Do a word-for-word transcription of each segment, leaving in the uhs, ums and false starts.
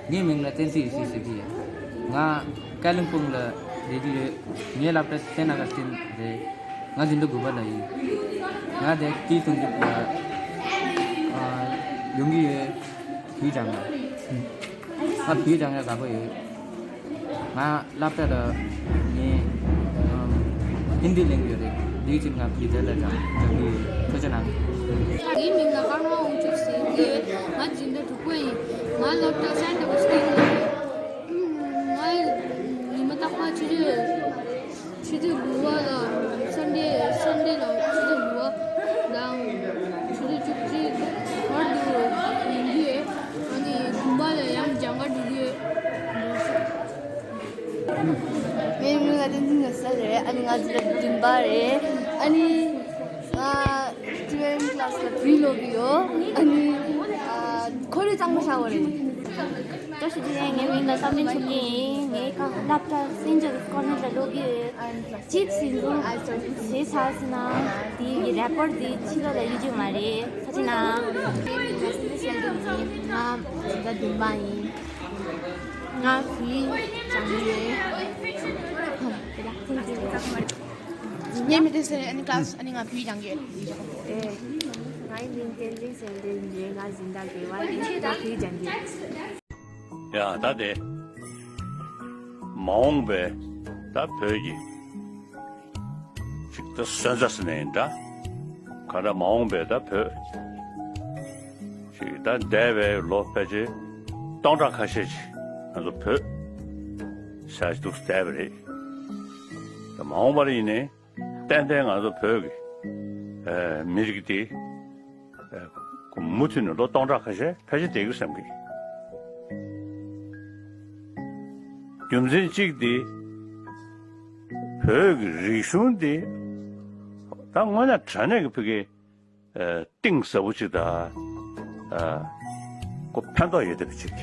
ངའི་མིང་ལ་བསྟན་འཛིན་ཡེ་ཤེས་ཟེར་གྱི་ཡོད། ང་ཀ་ལིམ་པོང་ལ་བསྡད་ཀྱི་ཡོད། ངའི་སློབ་གྲྭ་སེན་ཨ་ག་སྟིན་རེད། ང་འཛིན་གྲྭ་དགུ་པ་ལ་ཡིན། ང་དེ་ཏི་སུང་ཅུ་ལ་ཡོང་གི་ཡོད། བོད་སྦྱང་ཡ། ང་བོད་སྦྱང་ཡ་དགའ་པོ་ཡོད། ང་སློབ་གྲྭ་ལ་ནི་ཧིན་དི་གླེང་གི་ཡོད་རེད། དེའི་ཕྱིར་ང་བོད་དེ་ལ་སྦྱང་སྦྱང་གི་ཡོད། ཐུགས་རྗེ་གནང་། ངའི་མིང་ལ་ཀརྨ་དབང་ཕྱུག་ཟེར་གྱི་ཡོད། ང་འཛིན་གྲྭ་དྲུག་པ་ཡིན། ང་སློབ་གྲྭ་སེན་ཨ་ག་སྟིན་ལ་ཡོད། ང་ཉི་མ་རྟག་པར་ཆུ་ཚོད་ཆུ་ཚོད་དགུ་པ་ལ་སན་ཌེ་སན་ཌེ་ལ་ཆུ་ཚོད་དགུ་པ་དང་ཆུ་ཚོད་བཅུ་གཅིག་བར་དུ་ཡོང་གི་ཡོད། ཨ་ནི་དགོན་པ་ལ་ཡང་སྦྱང་ག་འགྲོ་གི་ཡོད། ངའི་མིང་ལ་བསྟན་འཛིན་ཡོད་ས་རེད། ཨ་ནི་ང་འཛིན་གྲྭ་བདུན་པ་རེད། ཨ་ནི་ང་ཊི་ཝེན་ཁི་ལ་སི་ལ་བོད་སློབ་ཀྱི་ཡོད། ཨ་ནི་ཨ་ཁོར་ཡུག་གཙང་མ་ཤར་བ་རེད། བཀྲ་ཤིས་བདེ་ལེགས། ངའི་མིང་ལ་བསམ་གྲུབ་ཆོས་སྐྱིད་ཡིན། ངའི་ཁ་སློབ་གྲྭ་སེན་ཇོ་སི་ཀོན་ཝེན་ཊི་ལ་སློབ་ཀྱི་ཡོད། ཅིབ་སི་འཛུགས་བྱས་ཚར་སོང་ན་དེའི་རེ་པོར་ཊི་དེ་ཕྱི་ལོགས་ལ་གཡུག་རྒྱུ་མ་རེད། ཐུགས་རྗེ་གནང་། ངའི་མིང་ལ་སེན་ཇོ་སི་ཤེལ་ཌན་ཡིན། ང་འཛིན་གྲྭ་བདུན་པ་ཡིན། ང་བོད་ཡིག་སྦྱང་གི་ཡོད། དེ་ལ་ཐེངས་གཅིག་ཙམ་མ་རེད། ངའི་མིང་བསྟན་འཛིན་ཡེ་ཤེས་ཡིན། ཨ་ནི་ང་བོད་ཡིག་སྦྱང་གི་ཡོད། ཨེ། ང་ཡི་མིང་བསྟན་འཛིན་ཡེ་ཤེས་ཡིན། ང་འཛིན་གྲྭ་བརྒྱད་པ་ཡིན། ང་བོད་ཡིག་སྦྱང་གི་ཡོད། ཡ་ད་དེ། མ་འོངས་པའི་ད་བོད་ཀྱི་ཅིག་ད་སོན་རྩ་ཟེར་ནའི་འདྲ། ག་འདྲ་མ་འོངས་པའི་ད་བོད་ཅིག་ད་འདས་པའི་ལོ་ཕལ་ཆེར་སྟོང་ཕྲག་ཁ་ཤས་ཅིག་ང་ཚོ་བོད་ས་ཡ་ཅིག་འདུག་བསྡད་པ་རེད། ད་མ་འོངས་པར་ཡིན་ནའི་ཏན་ཏན་ང་ཚོ་བོད་ཀྱི་ཨ་མི་རིགས་དེ་ཨ་མུ་མཐུད་ནས་ལོ་སྟོང་ཕྲག་ཁ་ཤས་ཕལ་ཆེར་བསྡད་ཀྱི་བསམ་གི། རྒྱུ་མཚན་གཅིག་དེ་བོད་ཀྱི་རིག་གཞུང་དེ་ད་དངོས་གནས་དྲང་གནས་ཀྱི་བོད་ཀྱི་ཨ་གཏིང་ཟབ་པོ་ཅིག་དང་། ཨ་ཁོ་ཕན་ཐོགས་ཡོད་བསྡད་པ་ཅིག་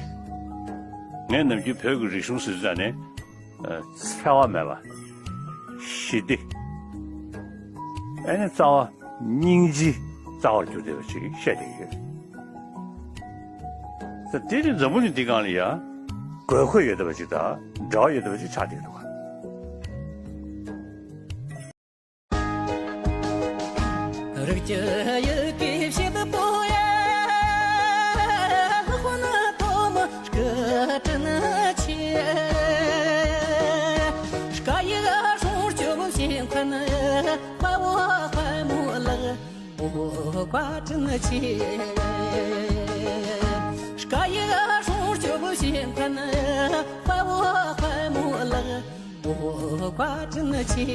ངས་ནམ་རྒྱུན་བོད་ཀྱི་རིག་གཞུང་ཟེར་ཙང་ནས་ཨ་འཚེ་བ་མེད་པ། ཞི་བདེ། ཨ་ནི་རྩ་བ་སྙིང་རྗེའི་རྩ་བར་གྱུར་བསྡད་པ་ཅིག་བཤད་བསྡད་ཡོད། ད་དེ་ནི་འཛམ་བུ་གླིང་འདི་སྒང་ལ་ཡང་དགོས་མཁོ་ཡོད་བསྡད་པ་ཅིག་དང་འབྲེལ་བ་ཡོད་བསྡད་པ་ཅིག་ཆགས་བསྡད་འདུག་རིགས་ཀྱི་ཡི་གེ་བྱེད་པོ་ཡ། དཔོན་ཐོབ་སྐུ་དྲིན་ཆེ། སྐ་ཡི་སྲུང་སྐྱོབ་བྱེད་མཁན་དཔའ་བོ་དཔའ་མོ་ལགས། འོ་བཀའ་དྲིན་ཆེ། སྐ་ཡི་སྲུང་སྐྱོབ་བྱེད་མཁན་དཔའ་བོ་དཔའ་མོ་ལགས། འོ་བཀའ་དྲིན་ཆེ།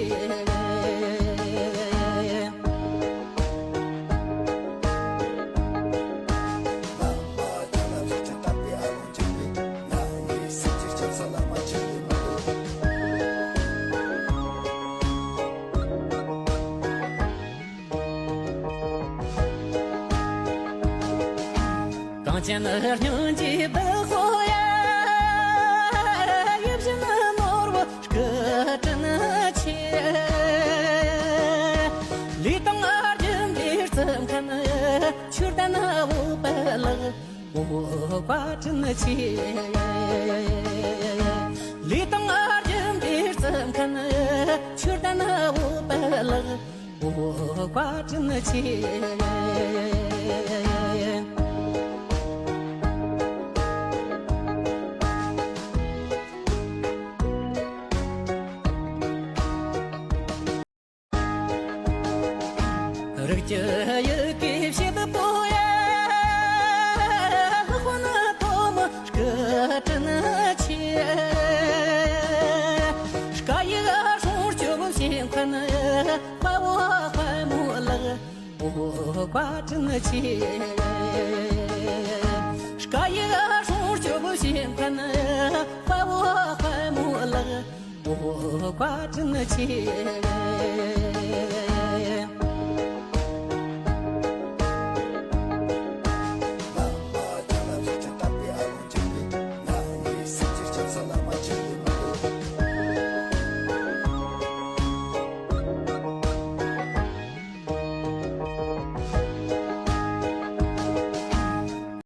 གངས་ཅན་སྙིང་རྗེའི་བདག་པོ་ཡ། ཡིད་བཞིན་ནོར་བུ་སྐུ་དྲིན་ཆེ། ལུས་དང་རྒྱུད་འདིར་བརྩི་མཁན་ཆོས་ལྡན་བོད་པ་ལགས། འོ་བཀའ་དྲིན་ཆེ། ལུས་དང་རྒྱུད་འདིར་བརྩི་མཁན་ཆོས་ལྡན་བོད་པ་ལགས། འོ་བཀའ་དྲིན་ཆེ། རིགས་ཀྱི་ཡི་གེ་བྱེད་པོ་ཡ། དཔོན་ཐོབ་སྐུ་དྲིན་ཆེ། སྐ་ཡི་སྲུང་སྐྱོབ་བྱེད་མཁན་དཔའ་བོ་དཔའ་མོ་ལགས། འོ་བཀའ་དྲིན་ཆེ། སྐ་ཡི་སྲུང་སྐྱོབ་བྱེད་མཁན་དཔའ་བོ་དཔའ་མོ་ལགས། འོ་བཀའ་དྲིན་ཆེ།